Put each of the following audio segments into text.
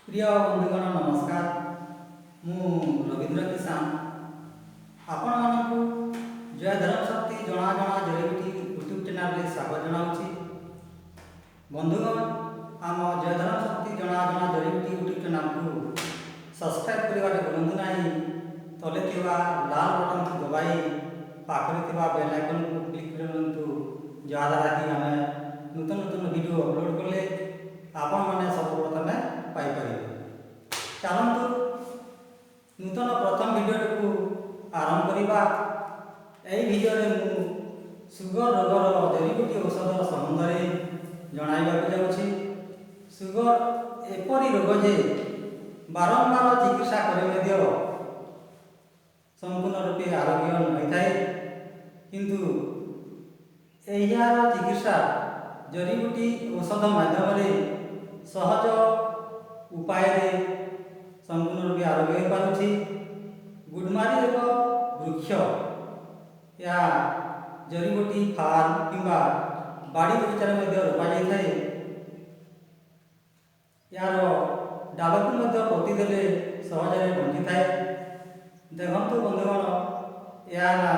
ପ୍ରିୟ ବନ୍ଧୁଗଣ, ନମସ୍କାର। ମୁଁ ରବୀନ୍ଦ୍ର କିଷାନ ଆପଣମାନଙ୍କୁ ଜୟ ଧରମ ଶକ୍ତି ଜଣା ଜଣା ଜଡ଼ିବୁଟି ୟୁଟ୍ୟୁବ୍ ଚ୍ୟାନେଲରେ ସ୍ୱାଗତ ଜଣାଉଛି। ବନ୍ଧୁଗଣ, ଆମ ଜୟ ଧରମ ଶକ୍ତି ଜଣା ଜଣା ଜଡ଼ିବୁଟି ୟୁଟ୍ୟୁବ୍ ଚ୍ୟାନେଲକୁ ସବସ୍କ୍ରାଇବ୍ କରିବାରେ ଭୁଲନ୍ତୁ ନାହିଁ। ତଳେ ଥିବା ଲାଲ ବଟନକୁ ଦବାଇ ପାଖରେ ଥିବା ବେଲ୍ ଆଇକନ୍କୁ କ୍ଲିକ୍ କରନ୍ତୁ, ଯାହାଦ୍ୱାରା କି ଆମେ ନୂତନ ନୂତନ ଭିଡ଼ିଓ ଅପଲୋଡ଼ କଲେ ଆପଣମାନେ ସର୍ବପ୍ରଥମେ ପାଇପାରିବେ। ଚାଲନ୍ତୁ, ନୂତନ ପ୍ରଥମ ଭିଡ଼ିଓଟିକୁ ଆରମ୍ଭ କରିବା। ଏହି ଭିଡ଼ିଓରେ ମୁଁ ସୁଗର ରୋଗର ଜଡ଼ିବୁଟି ଔଷଧ ସମ୍ବନ୍ଧରେ ଜଣାଇବାକୁ ଯାଉଛି। ସୁଗର ଏପରି ରୋଗ ଯେ ବାରମ୍ବାର ଚିକିତ୍ସା କରି ମଧ୍ୟ ସମ୍ପୂର୍ଣ୍ଣ ରୂପେ ଆରୋଗ୍ୟ ହୋଇଥାଏ। କିନ୍ତୁ ଏହାର ଚିକିତ୍ସା ଜଡ଼ିବୁଟି ଔଷଧ ମାଧ୍ୟମରେ ସହଜ ଉପାୟରେ ସମ୍ପୂର୍ଣ୍ଣ ରୂପେ ଆରୋଗ୍ୟ ହୋଇପାରୁଛି। ଗୁଡମାରି ଏକ ବୃକ୍ଷ। ଏହା ଜଡ଼ିବୁଟି ଫାର୍ମ କିମ୍ବା ବାଡ଼ି ବଗିଚାରେ ମଧ୍ୟ ରୋପାଯାଇଥାଏ। ଏହାର ଡାଳକୁ ମଧ୍ୟ ପୋତି ଦେଲେ ସହଜରେ ବଞ୍ଚିଥାଏ। ଦେଖନ୍ତୁ ବନ୍ଧୁଗଣ, ଏହା ହେଲା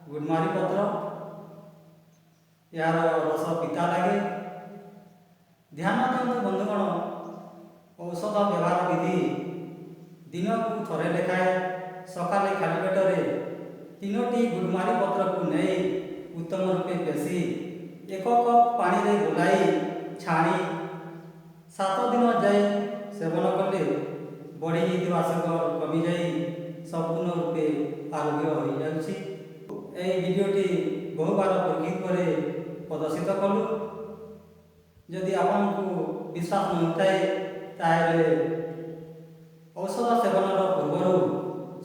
ଗୁଡମାରି ପତ୍ର। ଏହାର ରସ ପିତା ଲାଗେ। ଧ୍ୟାନ ଦିଅନ୍ତୁ ବନ୍ଧୁଗଣ, ଔଷଧ ବ୍ୟବହାର ବିଧି: ଦିନକୁ ଥରେ ଲେଖାଏଁ ସକାଳେ ଖାଲି ପେଟରେ ତିନୋଟି ଗୁଡମାରି ପତ୍ରକୁ ନେଇ ଉତ୍ତମ ରୂପେ ପେଶି ଏକ କପ୍ ପାଣିରେ ଗୋଳାଇ ଛାଣି 7 ଦିନ ଯାଇ ସେବନ କଲେ ବଢ଼ିଯାଇଥିବା ସୁଗର କମିଯାଇ ସମ୍ପୂର୍ଣ୍ଣ ରୂପେ ଆରୋଗ୍ୟ ହୋଇଯାଉଛି। ଏହି ଭିଡ଼ିଓଟି ବହୁବାର ପରୀକ୍ଷିତ ପରେ ପ୍ରଦର୍ଶିତ କଲୁ। ଯଦି ଆପଣଙ୍କୁ ବିଶ୍ୱାସ ନଥାଏ, ତାହେଲେ ଔଷଧ ସେବନର ପୂର୍ବରୁ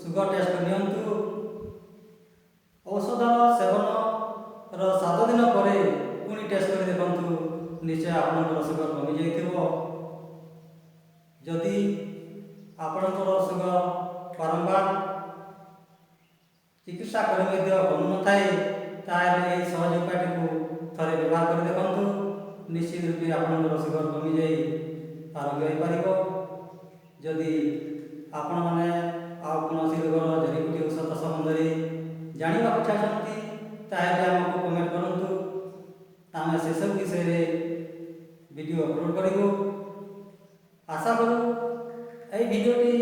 ସୁଗର ଟେଷ୍ଟ ନିଅନ୍ତୁ। ଔଷଧର ସେବନର 7 ଦିନ ପରେ ପୁଣି ଟେଷ୍ଟ କରି ଦେଖନ୍ତୁ, ନିଶ୍ଚୟ ଆପଣଙ୍କର ସୁଗର କମିଯାଇଥିବ। ଯଦି ଆପଣଙ୍କର ସୁଗର ବାରମ୍ବାର ଚିକିତ୍ସା କରି ମଧ୍ୟ କମୁନଥାଏ, ତାହେଲେ ଏହି ସହଜ ଉପାୟଟିକୁ ଥରେ ବ୍ୟବହାର କରି ଦେଖନ୍ତୁ। ନିଶ୍ଚିତ ରୂପେ ଆପଣଙ୍କର ସୁଗର କମିଯାଇ ଆରୋଗ୍ୟ ହୋଇପାରିବ। ଯଦି ଆପଣମାନେ ଆଉ କୌଣସି ରୋଗର ଜଡ଼ିବୁଟି ଔଷଧ ସମ୍ବନ୍ଧରେ ଜାଣିବାକୁ ଚାହୁଁଛନ୍ତି, ତାହେଲେ ଆମକୁ କମେଣ୍ଟ କରନ୍ତୁ। ଆମେ ସେସବୁ ବିଷୟରେ ଭିଡ଼ିଓ ଅପଲୋଡ଼ କରିବୁ। ଆଶା କରୁ ଏହି ଭିଡ଼ିଓଟି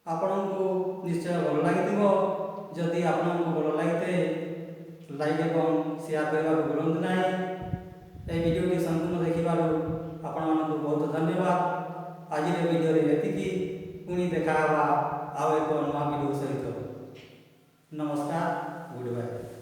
ଆପଣଙ୍କୁ ନିଶ୍ଚୟ ଭଲ ଲାଗିଥିବ। ଯଦି ଆପଣଙ୍କୁ ଭଲ ଲାଗିଥାଏ, ଲାଇକ୍ ଏବଂ ସେୟାର କରିବାକୁ ଭୁଲନ୍ତୁ ନାହିଁ। ଏହି ଭିଡ଼ିଓଟି ସମ୍ପୂର୍ଣ୍ଣ ଦେଖିବାରୁ ଆପଣମାନଙ୍କୁ ବହୁତ ଧନ୍ୟବାଦ। ଆଜିର ଭିଡ଼ିଓରେ ଏତିକି। ପୁଣି ଦେଖା ହେବା ଆଉ ଏକ ନୂଆ ଭିଡ଼ିଓ ସହିତ। ନମସ୍କାର, ଗୁଡ୍ ବାଏ।